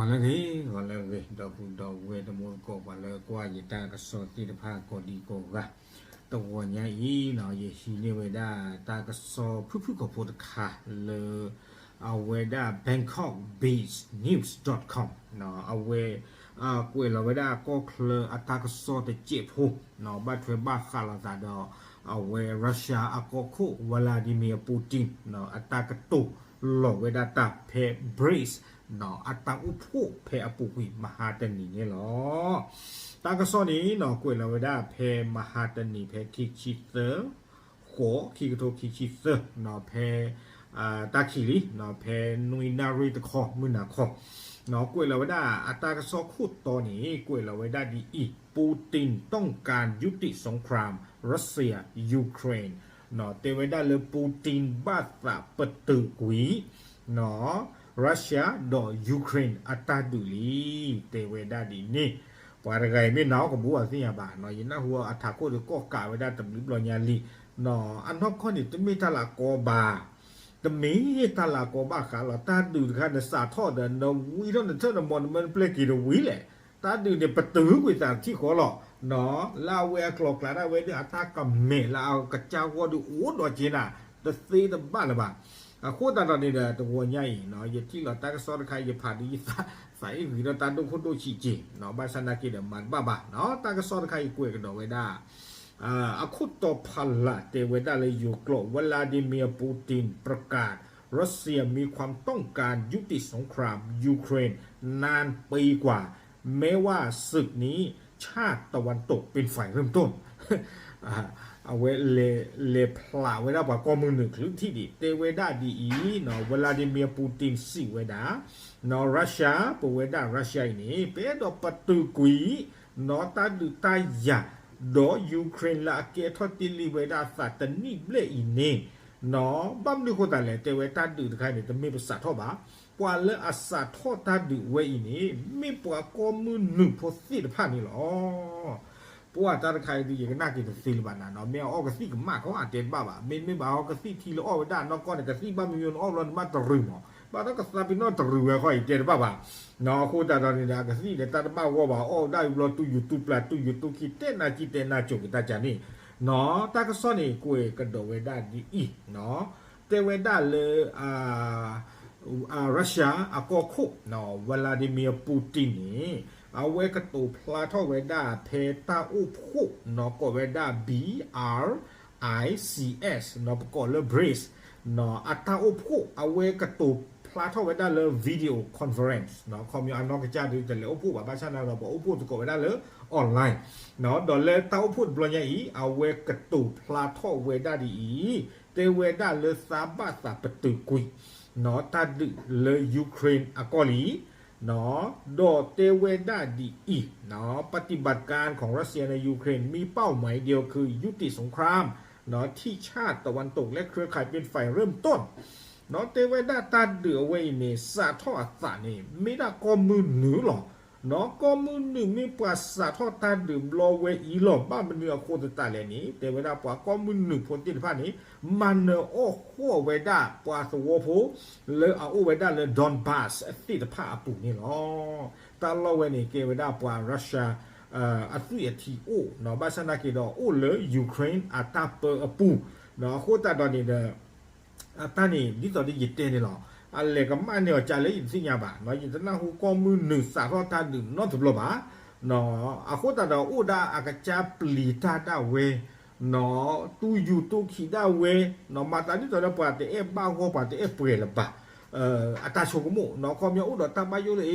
ဂီၤလၢအဂ့ၤ, ဂီၤလၢအဂ့ၤ, ဒီပုၢ်ဒီဝဲၢ်တံၤသကိး ပှၤလၢကွၢ်ယတၢ်ကစီၣ်သ့ၣ်တဖၣ်ကိးဒံကိးဂၤ, တဂီၤညါအံၤ ယဟံးန့ၢ်ဝဲဒၣ်တၢ်ကစီၣ်ဖုၣ်ဖုၣ်ကိာ်ဖိတခါလၢ အဝဲဒၣ် Bangkok Beat News dot com အဝဲ ကွဲးလီၤဝဲဒၣ်ကီၢ်ချၢအတၢ်ကစီၣ်တစဲးဖိ ဘၣ်ထွဲဘၣ်ဃးလိာ်သးဒီး အဝဲ Russia အကီၢ်ခိၣ် Vladimir Putin အတၢ်ကတိၤလီၤဝဲဒၣ်တၢ်ဖဲ BRICS အတၢ်အိၣ်ဖှိၣ်ဖဲအပူၤကွံာ်မဟါတနံၤန့ၣ်လီၤ. တၢ်ကစီၣ်န့ၣ် ကွဲးလီၤဝဲဒၣ်ဖဲမဟါတနံၤဖဲခံဆံသၢ ဃိး ခံကထိခံဆံသၢ ဖဲ တၢ်ခံးလံ ဖဲနွံနၣ်ရံၣ်တခီ မုၢ်နၤခီ ကွဲးလီၤဝဲဒၣ်အတၢ်ကစီၣ်ခိၣ်တီန့ၣ် ကွဲးလီၤဝဲဒၣ်ဒ်အံၤ, Putin ต้องการยุติสงคราม Russia Ukraine တဲဝဲဒၣ်လၢ Putin ဘၣ်သးပတုာ်ကွံာ် Russia ဒီး Ukraine အတၢ်ဒုးလံ, တဲဝဲဒၣ်ဒ်န့ၣ်. ပှၤတဂၤအံၤမ့ၢ်နာ်အီၤကဘူၣ်အီၤသ့ၣ်ညါဘၣ်, ယနၢ်ဟူအထးခိၣ်ဒီးကီၢ်ကးဝဲဒၣ်တဘျုးဘျီညါလံ. အနီၢ်ကီၢ်န့ၣ် တမ့ၢ်တၢ်လၢအကီဘၣ်, တမ့ၢ်တၢ်လၢအကီဘၣ်ဃးလီၤ. တၢ်ဒုးတခါန့ၣ် စးထီၣ်ဒီး နဝံထီၣ်နထၢၣ်နမီၤနမၢနပျဲၢ်က့ၤတဝံၤလဲၣ်. တၢ်ဒုးန့ၣ် ပတုာ်ကွံာ်သးထံၣ်ဃီလီၤ. လၢအဝဲအကျိၤကျဲဒၣ်ဝဲဒၣ် အတၢ်ကမဲာ်လၢအကစၢ်ဂီၢ်ဒုးအိၣ်ဒီးက့ၤနၤ တသ့တဘၣ်လၢၤဘၣ်. အဃိသတးဒီးန့ၣ်ဒီး တဂီၤညါအံၤ ယထံၣ်လီၤတၢ်ကစီၣ်တခါ ယဖးဒုးယသးအ့ၣ်ဂ့ၤဒီးတၢ်ဒိၣ်ခိၣ်ဒိၣ်ဆံးက့ၤ ဘၣ်ဆၣ်နာ်က့ဒီးမၤတဘၣ်ဘၣ်. တၢ်ကစီၣ်တခါအံၤကွဲးကဒီးဝဲဒၣ် အခိၣ်တီဖးလၢ်တဲဝဲဒၣ်လၢယိၤကျိာ် Vladimir Putin ประกาศ รัสเซียมีความต้องการยุติสงครามยูเครนนานปีกว่า แม้ว่าศึกนี้ชาติตะวันตกเป็นฝ่ายเริ่มต้น အဝဲလဲၤဖျါဝဲဒၣ်ပှၤကီၢ်မုၢ်နုာ်ချုးထံၣ်ဒံး တဲဝဲဒၣ်ဒ်အံၤ, Vladimir Putin စံးဝဲဒၣ်, Russia ပဝဲဒၣ် Russia အံၤန့ၣ် ပအဲၣ်ဒိးပတုာ်ကွံာ် နီၢ်တၢ်ဒုးတၢ်ယၤ ဒီး Ukraine လၢအကဲထီၣ်တ့ၢ်လံဝဲဒၣ်သးတနံၣ်ဘျဲၣ်အံၤန့ၣ်, ဘၣ်မနုၤဃိသတးလဲၣ် တဲဝဲတၢ်ဒုးတခါအံၤန့ၣ် တမ့ၢ်ပစးထီၣ်ဘၣ်. ပှၤလၢအစးထီၣ်တၢ်ဒုးဝဲအံၤန့ၣ် မ့ၢ်ပှၤကီၢ်မုၢ်နုာ်ဖိသ့ၣ်တဖၣ်န့ၣ်လီၤ. ပှၤတၢ်တခါအံၤဒုး ယကနၣ်က့ၤတသ့လၢၤဘၣ်နၤနီၤ, မ့ၢ်အအီၣ်ကသံၣ်ကမၣ်ခီ အတဲတဘၣ်ဘၣ်, မ့တမ့ၢ်ဘၣ်အီၣ်ကသံၣ်ထံလၢအီၣ်ဝဲဒၣ်နီၢ်ကီၢ်န့ၣ် ကသံၣ်ဘၣ်မံမံနအီၣ်ဘျီနမ့ၢ်တရုၤမး, ဘၣ်ဒီးကသးပ့ၤနီၣ်တရုၤဝဲဃီအံၤတဲတဘၣ်ဘၣ်. အဃိသတးဒီးန့ၣ်ဒီး အကသံၣ်န့ၣ် တၢ်တဘၣ်ဂီၢ်ဘၣ် အီၣ်ဝဲဒၣ်ဘျီတူၢ်ယူၤတူၢ်ပျၢ် တူၢ်ယူၤတူၢ်ခံ တဲနၢ်ကံၢ်တဲနၢ်ကိၤက့ၤတၢ်ကန့ၣ်နီၤ. တၢ်ကစီၣ်န့ၣ် ကွဲးကဒီးဝဲဒၣ်ဒ်အံၤ, တဲဝဲဒၣ်လၢ Russia အကီၢ်ခိၣ် Vladimir Putin န့ၣ် အဝဲကတိၤဖျါထီၣ်ဝဲဒၣ်ဖဲတၢ်အိၣ်ဖှိၣ်နီၤ ကိးဝဲဒၣ် BRICS နီၤ ပကိးလၢ BRICS နီၤ အတၢ်အိၣ်ဖှိၣ် အဝဲကတိၤဖျါထီၣ်ဝဲဒၣ်လၢ video conference နီၤ ခီပညီအနီၢ်ကစၢ်ဒုးတလဲၤအိၣ်ဖှိၣ်ဘၣ် ဘၣ်ဆၣ်နာ်ဒီးပှၤအိၣ်ဖှိၣ်သကိးဝဲဒၣ်လၢ online နီၤ ဒီးလၢတၢ်အိၣ်ဖှိၣ်တဘျီညါအံၤ အဝဲကတိၤဖျါထီၣ်ဝဲဒၣ်ဒ်အံၤ, တဲဝဲဒၣ်လၢသးဘၣ်သးပတုာ်ကွံာ် နီၤ တၢ်ဒုးလၢ Ukraine အကီၢ်လံ နီၤ ဒီးတဲဝဲဒၣ်ဒ်အံၤ, နီၤ ပฏิบัติการของรัสเซียในยูเครนมีเป้าหมายเดียวคือยุติสงคราม နီၤ ที่ชาติตะวันตกและเครือข่ายเป็นฝ่ายเริ่มต้น နီၤ တဲဝဲဒၣ်တၢ်ဒုးအဝဲအံၤန့ၣ် စးထီၣ်အသးန့ၣ် မ့ၢ်ဒၣ်ကီၢ်မုၢ်နုာ်လီၤ. နီၤ ကီၢ်မုၢ်နုာ်မ့ၢ်ပှၤစးထီၣ်တၢ်ဒုးဘျီဝဲအံၤလီၤ. ဘၣ်မနုၤအဃိသတးလဲၣ်န့ၣ် တဲဝဲဒၣ်ပှၤကီၢ်မုၢ်နုာ်ဖိသ့ၣ်တဖၣ်န့ၣ် မၤနၢၤအီၣ်ဃီၣ်ဝဲဒၣ်ပှၤသဝီဖိ လၢအအိၣ်ဝဲဒၣ်လၢ Donbas သ့ၣ်တဖၣ်အပူၤန့ၣ်လီၤ. တၢ်လီၢ်ဝဲန့ၣ် ကဲဝဲဒၣ်ပှၤ Russia အသွံၣ်အထံအိၣ်နီၤ ဘၣ်ဆၣ်နာ်က့ဒီးအိၣ်လၢ Ukraine အတၢ်ပၢအပူၤ အဃိသတးဒီးန့ၣ်ဒီး အတၢ်န့ၣ် ဒ်သိးဒီးယတဲန့ၣ်လီၤ. အလဲၤကမၣ်န့ၢ်အီၤကလဲၣ်ယတသ့ၣ်ညါဘၣ်နီၤ ယတနၢ်ဟူကီၢ်မုၢ်နုာ်စးထီၣ်တၢ်ဒုးနီတဘျီဘၣ်. အဃိသတးဒီးအိၣ်ဒၣ်အကစၢ်ပျံၤတၢ်ဒၣ်ဝဲ နီၤ တူၢ်ယူၤတူၢ်ခံဒၣ်ဝဲ နီၤ မၤသးဒ်သိးဒီးပှၤတအဲၣ်ဘၣ်ဂီၢ်ပှၤတအဲၣ်ပှဲၤလၢၤဘၣ် အတၢ်ဆိကမိၣ်နီၤ ခီပညီအိၣ်ဒီးတၢ်ဘၣ်ယိၣ်လၢအ့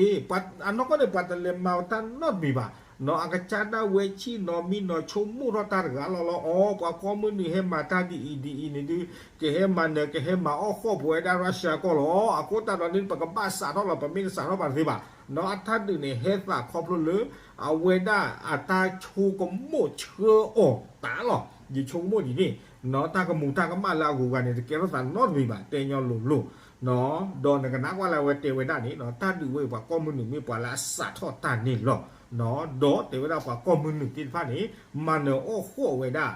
အနီၢ်ကီၢ်န့ၣ် ပှၤတလဲၤမၤတၢ်နီတမံၤဘၣ် နီၤ အကစၢ်ဒၣ်ဝဲဆ့ၣ်နီၤမံနီၤဆိကမိၣ်ထီၣ်တၢ်တဂၤလီၤလီၤ အီ ပှၤကီၢ်မုၢ်နုာ်ဟဲမၤတၢ်ဒ်အံၤဒ်အံၤန့ၣ်ဒုး ကဟဲမၤနၢၤ ကဟဲမၤအီၣ်ဃီၣ်ပဝဲဒၣ် Russia ကီၢ်လီၤ. အဃိသတးဒီးန့ၣ် ပကဘၣ်စးထီၣ်လီၤ ပမ့ၢ်တစးထီၣ်ဘၣ်တသ့ဘၣ် နီၤ အတၢ်ဒုးန့ၣ် ဟဲသးခီဖျိလၢ အဝဲဒၣ်အတၢ်ဆိကမိၣ်ဆှၢအီၤတၢ်လီၤ. ယဆိကမိၣ်ဒ်န့ၣ် နီၤ တၢ်ကမူၤတၢ်ကမၣ်လၢအဂုၤအဂၤန့ၣ် တကဲထီၣ်သးနီတမံၤဘၣ် တဲညီလိၤလိၤ ဒီးနကနၣ်ကွၢ်လၢအဝဲတဲဝဲဒၣ်န့ၣ် တၢ်ဒုးဝဲအံၤပှၤကီၢ်မုၢ်နုာ်မ့ၢ်ပှၤလၢအစးထီၣ်တၢ်န့ၣ်လီၤ. ဒီးတဲဝဲဒၣ်ပှၤကီၢ်မုၢ်နုာ်သ့ၣ်တဖၣ်န့ၣ် မၤနၢၤအီၣ်ဃီၣ်ဝဲဒၣ်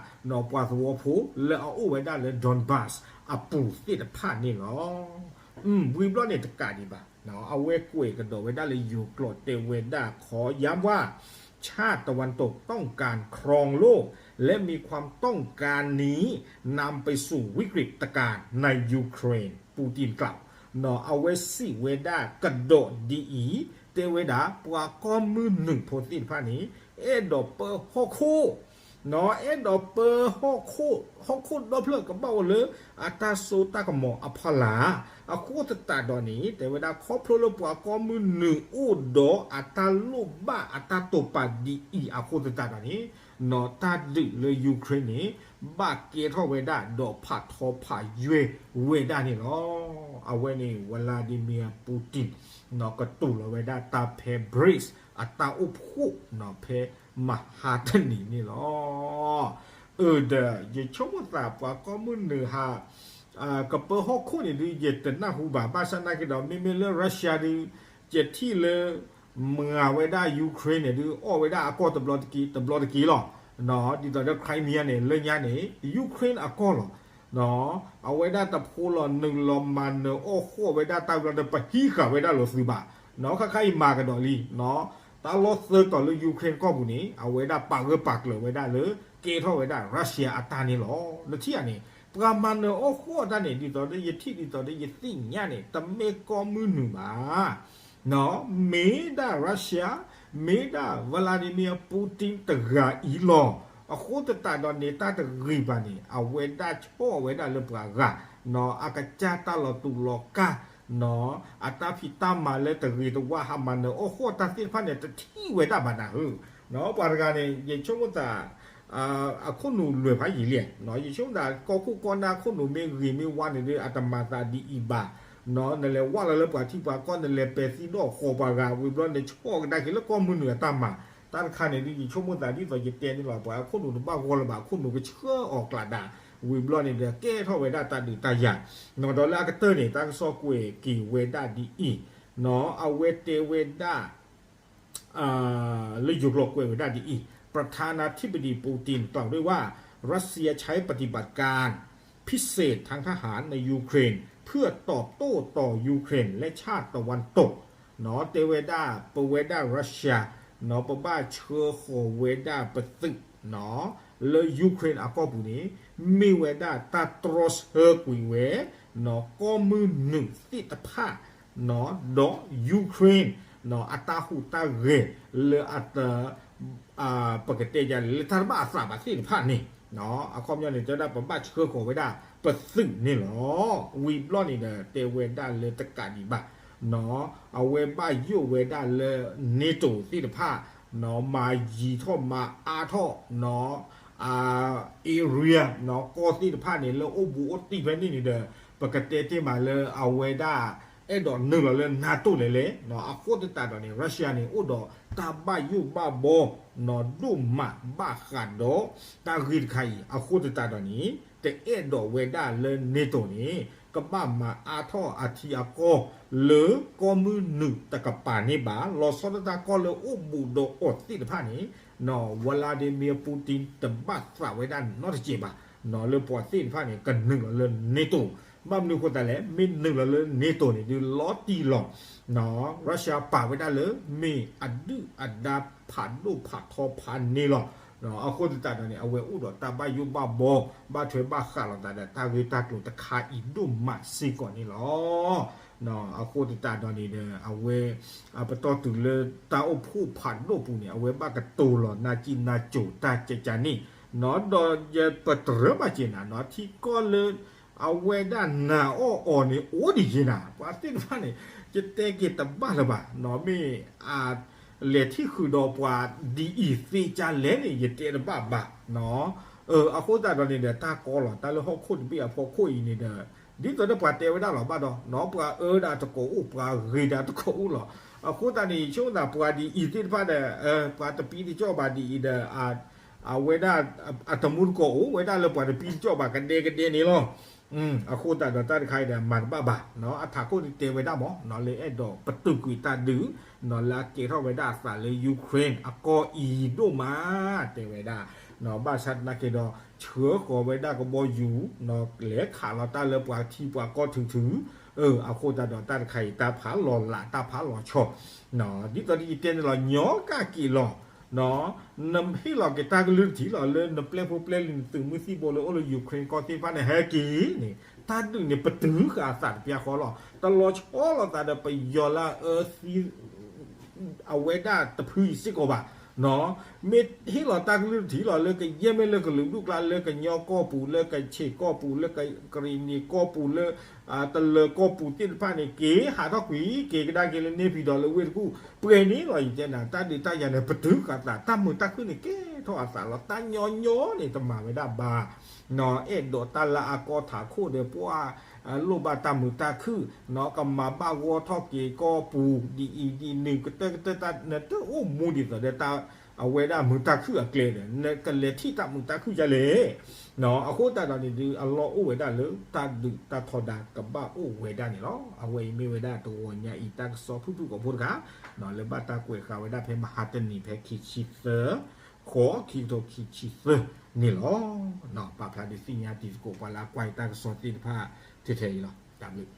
ပှၤသဝီဖိလၢအအိၣ်ဝဲဒၣ်လၢ Donbas အပူၤသ့ၣ်တဖၣ်န့ၣ်လီၤ. ဝံၤဘျီန့ၣ်တကးဒံးဘၣ် အဝဲကွဲးကဒီးဝဲဒၣ်လၢယိၤကျိာ်တဲဝဲဒၣ် ขอย้ำว่า ชาติตะวันตกต้องการครองโลก และมีความต้องการนี้นำไปสู่วิกฤตการณ์ในยูเครน Putin กล่าว အဝဲစံးဝဲဒၣ်ကဒီးဒ်အံၤ တဲဝဲဒၣ် ပှၤကီၢ်မုၢ်နုာ်ဖိသ့ၣ်တဖၣ်န့ၣ် အဲၣ်ဒိးပၢဟီၣ်ခိၣ် အဲၣ်ဒိးပၢဟီၣ်ခိၣ် ဟီၣ်ခိၣ်ဒီဖျၢၣ်ကဘၣ်အိၣ်လၢအတၢ်စိတၢ်ကမီၤအဖီလာ် အဃိသတးဒီးန့ၣ် တဲဝဲဒၣ်ခီဖျိလၢပှၤကီၢ်မုၢ်နုာ်အိၣ်ဒီးအတၢ်လိၣ်ဘၣ်အတၢ်တိာ်ပာ်ဒ်အံၤအဃိသတးဒီးန့ၣ် နီၢ်တၢ်ဒုးလၢ Ukraine န့ၣ် ဘၣ်ကဲထီၣ်ဝဲဒၣ်ဒီးဖးထီဖးယွဲၢ်ဝဲဒၣ်န့ၣ်လီၤ. အဝဲန့ၣ် Vladimir Putin နီၢ်ကတိၤလီၤဝဲဒၣ်တၢ်ဖဲ BRICS အတၢ်အိၣ်ဖှိၣ် နီၢ်ဖဲ မဟါတနံၤန့ၣ်လီၤ. အၢ ဒီးယဆိကမိၣ်သးပှၤကီၢ်မုၢ်နုာ်ဟး ကပၢဟီၣ်ခိၣ်န့ၣ်ဒုး ယတနၢ်ဟူဘၣ် ဘၣ်ဆၣ်သနာ်က့ဒီး မ့မ့ၢ်လၢ Russia ဒုး ယထံၣ်လၢ မၤဝဲဒၣ် Ukraine န့ၣ်ဒုး အီၣ်ဝဲဒၣ်အကီၢ်တဘျီတက့ၢ် တဘျီတက့ၢ်လီၤ. ဒ်သိးဒီး Crimea န့ၣ် လၢညါန့ၣ် Ukraine အကီၢ်လီၤ. အဝဲဒၣ်တဖိလီၤနုာ်လီၤမၤနၢၤအီၣ်ဃီၣ်ဝဲဒၣ်တၢ်ဘျီဒီး ပဟံးဃာ်ဝဲဒၣ်လိာ်သုးဘၣ်. ခါခါအံၤမၤကဒီးလံ တၢ်လီၢ်သၢတီၤလၢ Ukraine ကီၢ်ပူၤန့ၣ် အဝဲဒၣ်ပာ်ဂၢၢ်ပာ်ကျၢၤဝဲဒၣ်လၢ ကဲထီၣ်ဝဲဒၣ် Russia အတၢ်န့ၣ်လီၤ. နထံၣ်ဧါန့ၣ် ပှၤမၤနၢၤအီၣ်ဃီၣ်တၢ်န့ၣ် ဒ်သိးဒီးယထံၣ်ဒ်သိးဒီးယသ့ၣ်ညါန့ၣ် တမ့ၢ်ကီၢ်မုၢ်နုာ်ဘၣ် မ့ၢ်ဒၣ် Russia မ့ၢ်ဒၣ် Vladimir Putin တဂၤအံၤလီၤ. အဃိသတးဒီးန့ၣ် တၢ်တဂ့ၤဘၣ်န့ၣ် အဝဲဒၣ်ဆီၣ်ဝဲဒၣ်လၢပှၤဂၤ အကစၢ်တၢ်လီၤတူာ်လီၤကာ် အတၢ်ဖံးတၢ်မၤလၢတဂ့ၤတဝါ ဟးမၤနၢၤအီၣ်ဃီၣ်တၢ်သ့ၣ်တဖၣ်န့ၣ် တထံၣ်ဝဲဒၣ်ဘၣ်နၤဧၢ. ပှၤတဂၤန့ၣ် ယဆိကမိၣ်သး အခိၣ်နူာ်လွဲၢ်ဖးယံာ်လံ. ယဆိကမိၣ်သး ကီၢ်ခိၣ်ကီၢ်နၢ်ခိၣ်နူာ်မ့ၢ်ဂ့ၤမ့ၢ်ဝါန့ၣ်ဒီး အတမၤသးဒ်အံၤဘၣ်. နလဲၤဝၢ်လီၤလၢပှၤထံပှၤကီၢ် နလဲၤပဲာ်သံဒီးဃီၤပှၤဂၤ ဝံၤဘျီန့ၣ် ဆီၣ်ကဒါက့ၤလၢကီၢ်မုၢ်နုာ်အတၢ်မၤ တၢ်တခါန့ၣ်ဒီး ယဆိကမိၣ်သးဒ်သိးယတဲန့ၣ်လီၤ ပှၤအခိၣ်နူာ်တဘၣ်ဂီၢ်လၢၤဘၣ် အခိၣ်နူာ်ကဆှၢအီၤကျးဒၣ် ဝံၤဘျီန့ၣ်ဒီး ကဲထီၣ်ဝဲဒၣ်တၢ်ဒုးတၢ်ယၤ ဒီးလၢအကတၢၢ်န့ၣ် တၢ်ကစီၣ်ကွဲးက့ၤဝဲဒၣ်ဒ်အံၤ အဝဲတဲဝဲဒၣ် လၢယိၤကျိာ်ကွဲးဝဲဒၣ်ဒ်အံၤ ประธานาธิบดีปูตินกล่าวด้วยว่า รัสเซียใช้ปฏิบัติการพิเศษทางทหารในยูเครนเพื่อตอบโต้ต่อยูเครนและชาติตะวันตก တဲဝဲဒၣ် ပဝဲဒၣ် Russia ပဘၣ်ဆှၢဃီၤဝဲဒၣ်ပသုး လၢ Ukraine အကီၢ်ပူၤန့ၣ် မ့ၢ်ဝဲဒၣ်တၢ်တြီဆၢကွံာ်ဝဲ ကီၢ်မုၢ်နုာ်သ့ၣ်တဖၣ် ဒီး Ukraine အတၢ်ဟူးတၢ်ဂဲၤလၢအတ ပကတဲယၤလၢတၢ်တဘၣ်အသးဘၣ်သ့ၣ်တဖၣ်န့ၣ် အခီပညီန့ၣ် တဲဝဲဒၣ်ပဘၣ်ဆှၢဃီၤဝဲဒၣ်ပသုးန့ၣ်လီၤ. ဝံၤဘျီန့ၣ်ဒီး တဲဝဲဒၣ်လၢတကးဒံးဘၣ် အဝဲဘၣ်ယိၣ်ဝဲဒၣ်လၢ NATO သ့ၣ်တဖၣ် မၤယံၤထီၣ်မၤအါထီၣ် area ကီၢ်သ့ၣ်တဖၣ်န့ၣ် လၢအိၣ်ဘူးအိၣ်တံၢ်ဖဲန့ၣ်န့ၣ်ဒီး ပကတဲတ့ၢ်မးလၢအဝဲဒၣ် အဲၣ်ဒိးနုာ်လီၤလၢ NATO လဲၣ်လဲၣ် အဃိသတးဒီးန့ၣ် Russia န့ၣ် အိၣ်ဒီးတၢ်ဘၣ်ယိၣ်ဘၣ်ဘီ ဒိၣ်မးဘၣ်ဃးဒီး တၢ်ဂ့ၢ်တခါအံၤ အဃိသတးဒီးန့ၣ် တအဲၣ်ဒိးဝဲဒၣ်လၢ NATO န့ၣ် ကဘၣ်မၤအါထီၣ်အထံအကီၢ် လၢကီၢ်မုၢ်နုာ်တကပၤန့ၣ်ဘၣ် လီၤဆီဒၣ်တၢ်ကီၢ်လၢအိၣ်ဘူးဒီးအီၤသ့ၣ်တဖၣ်န့ၣ် Vladimir Putin တဘၣ်သးဝဲဒၣ်နီတစဲးဘၣ် လၢပှၤသ့ၣ်တဖၣ်န့ၣ် ကနုာ်လီၤလၢ NATO ဘၣ်မနုၤအဃိသတးလဲၣ် မ့ၢ်နုာ်လီၤလၢ NATO န့ၣ် ဒုးလီၤတံၢ်လီၤ Russia ပာ်ဝဲဒၣ်လၢ မ့ၢ်အဒုၣ်အဒါဖးဒိၣ်ဖးထီဖးန့ၣ်လီၤ. အဃိသတးဒီးန့ၣ် အဝဲအိၣ်ဒီးတၢ်ဘၣ်ယိၣ်ဘၣ်ဘီ ဘၣ်ထွဲဘၣ်ဃးလိာ်သးဒီးတၢ်ဂ့ၢ်တၢ်ကျိၤတခါအံၤဒိၣ်မးစ့ၢ်ကီးန့ၣ်လီၤ. အဃိသတးဒီးန့ၣ်ဒီး အဝဲ ပတီၢ်တုၤလၢတၢ်အိၣ်ဖှိၣ်ဖးဒိၣ်ပူၤန့ၣ် အဝဲဘၣ်ကတိၤလီၤနၢ်ကံၣ်နၢ်ကိၤတၢ်ကကန့ၣ် ဒီးယပတြၢၤဘၣ်က့ၤနၤ ထံကီၢ်လၢ အဝဲဒၣ်နာ်အီၣ်အီၤန့ၣ် အိၣ်ဒံးက့ၤနၤ ပှၤသ့ၣ်တဖၣ်န့ၣ် ယတဲက့ၤတဘၣ်လၢၤဘၣ် မ့ၢ်အ လဲၤထံၣ်ဃုာ်ဒီးပှၤဒ်အံၤသ့ကါလဲၣ်န့ၣ် ယတဲတဘၣ်ဘၣ်. အဃိသတးဒီးန့ၣ်ဒီး တၢ်ကီလီၤ တၢ်လၢဟီၣ်ခိၣ်တဘ့ၣ်အဖီခိၣ်အံၤန့ၣ်ဒီး ဒ်သိးဒီးပှၤတဲဝဲဒၣ်လီၤဘၣ်ဒီး ပှၤအၢဒၣ်တကိးအိၣ် ပှၤဂ့ၤဒၣ်တကိးအိၣ်လီၤ. အဃိသတးန့ၣ် ဆိကမိၣ်သးပှၤဒ်အံၤသ့ၣ်တဖၣ်ဒီး ပှၤတပံတကီၢ်ဘၣ်ဒ်အံၤဒီး အဝဲဒၣ် အတမူတကိးအိၣ်ဝဲဒၣ်လၢပှၤတပံတကီၢ်ဘၣ် ကဒဲကဒဲန့ၣ်လီၤ. အဃိသတးဒီးတၢ်တခါအံၤဒီးမၤတဘၣ်ဘၣ် အထးခိၣ်န့ၣ်တဲဝဲဒၣ်မး လၢအဲၣ်ဒိးပတုာ်ကွံာ်တၢ်ဒုး လၢအကဲထီၣ်ဝဲဒၣ်အသးလၢ Ukraine အကီၢ်အံၤဒိၣ်မး တဲဝဲဒၣ် ဘၣ်ဆၣ်သနာ်က့ဒီး ဆှၢဃီၤဝဲဒၣ်ကဘီယူၤ လဲၤခးလီၤတၢ်လၢပှၤထံပှၤကီၢ်ထုးထုး အဃိသတးဒီးတၢ်တခါအံၤ တၢ်ဖးလီၤလး တၢ်ဖးလီၤဆီ, ဒ်သိးဒီးယတဲန့ၣ်လီၤ ညီကၣ်က့ၤလီၤ, နဟ့ၣ်လီၤက့ၤတၢ်ကလုၢ်တထံၣ်လီၤ လၢနပျဲၢ်ဖိပျဲၢ်လံၤ နသုးမုၢ်သံၣ်ဘိလၢအိၣ်လၢ Ukraine ကီၢ်သ့ၣ်တဖၣ်န့ၣ် ဟဲက့ၤန့ၣ် တၢ်ဒုးန့ၣ် ပတုၤဃာ်အသးတပျၢ်ဃီလီၤ. တလီၤဆီလိာ်သးဒီးပယီၤလၢအအၢသံ အဝဲဒၣ်တဖုအံၤစ့ၢ်ကီးဘၣ်. မ့ၢ်ဟ့ၣ်လီၤတၢ်ကလုၢ်တထံၣ်လီၤ လၢကယဲၢ်မ့ၢ်လၢကလုာ်ဒူၣ်ကျါ လၢကညီကီၢ်ပူၤ လၢကဆ့ၣ်ကီၢ်ပူၤ လၢကရံၣ်နံၤကီၢ်ပူၤ လၢ တလၢၤကီၢ်ပူၤသ့ၣ်တဖၣ်န့ၣ် က့ၤဟးထီၣ်ကွံာ် က့ၤကဒါက့ၤလၢန့ၢ်ဖံးဒီးလၢဝ့ၢ်တကူၣ် ပှဲၤန့ၣ်လီၤ. ယတဲနၤ တၢ်ဒုးတၢ်ယၤန့ၣ် ပတုၤဃာ်သး တၢ်မုာ်တၢ်ခုၣ်န့ၣ် ကဲထီၣ်အသးလီၤ. တၢ်ညီညီန့ၣ် တမၤဝဲဒၣ်ဘၣ် အဲၣ်ဒိးတၢ်လၢအကီထးခိၣ်ဒီး ပှၤလိၣ်ဘၣ်တၢ်မုာ်တၢ်ခုၣ် ကမၤဘၣ်ဂီၢ်ထီၣ်က့ၤကီၢ်ပူၤ ဒ်အံၤဒ်နုၤ ကတၢၢ်ကတၢၢ် နတအိၣ်မူဒ်သိးဒီးတၢ် အဝဲဒၣ်မုာ်တၢ်ခုၣ်အကျဲဒီး နကလဲၤထံၣ်တၢ်မုာ်တၢ်ခုၣ်ဒ်လဲၣ်. အဃိသတးဒီးန့ၣ်ဒုး အလီၢ်အိၣ်ဝဲဒၣ်လၢ တၢ်ဒုးတၢ်ထီဒါကဘၣ်အိၣ်ဝဲဒၣ်န့ၣ်လီၤ. အဝဲအံၤမ့ၢ်ဝဲဒၣ်တဂီၤညါအံၤ တၢ်ကစီၣ်ဖုၣ်ဖုၣ်ကိာ်ဖိတခါ လၢဘၣ်တၢ်ကွဲးဃာ်ဝဲဒၣ်ဖဲမဟါတနံၤ ဖဲခံဆံသၢ ဃိးခံကထိခံဆံသၢန့ၣ်လီၤ. ပာ်ဖျါဒုးသ့ၣ်ညါတံၤသကိးပှၤလၢအကွၢ်တၢ်ကစီၣ်သ့ၣ်တဖၣ်ထဲထဲအံၤလီၤ. တၢ်ဘျုး